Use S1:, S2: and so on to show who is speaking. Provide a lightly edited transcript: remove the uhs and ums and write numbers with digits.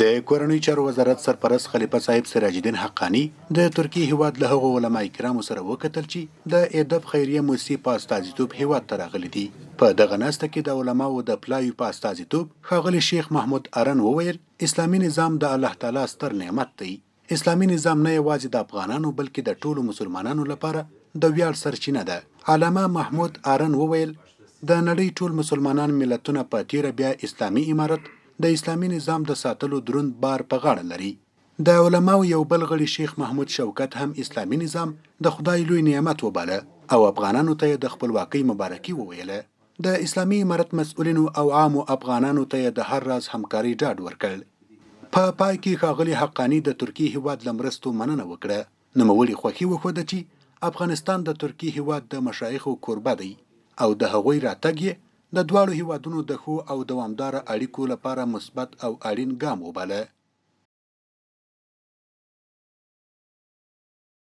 S1: د کورنیو چارو وزارت سرپرست خلیفه صاحب سراج الدین حقاني د ترکیې هیواد له هغو علماء کرامو سره وکتل چې د ادب خیریه موسسې په استازیتوب هیواد ته راغلي دي. په دغه ناسته کې د علماوو د پلاوي په استازیتوب ښاغلي شیخ محمود ارن وویل، اسلامي نظام د الله تعالی ستر نعمت دی. اسلامي نظام نه یوازې د افغانانو بلکې د ټولو مسلمانانو لپاره د ویاړ سرچینه ده. علامه محمود آرن وویل، د نړۍ ټول مسلمانان ملتونه په تېره بیا اسلامي امارت د اسلامي نظام د ساتلو دروند بار په غاړه لري. د علماوو یو بل غړي شیخ محمود شوکت هم اسلامي نظام د خدای لوی نعمت وباله او افغانانو ته یې د خپلواکۍ مبارکي وویله. د اسلامي امارت مسؤلینو او عامو افغانانو ته یې د هر راز همکارۍ ډاډ ورکړ. په پای کې ښاغلي حقاني د ترکیې هېواد له مرستو مننه وکړه. نوموړي خوښي وښوده چې افغانستان د ترکیې هېواد د مشایخو کوربه دی او د هغوی راتګ یې د دواړو هېوادونو د ښو او دوامداره اړیکو لپاره مثبت او اړین ګام وباله.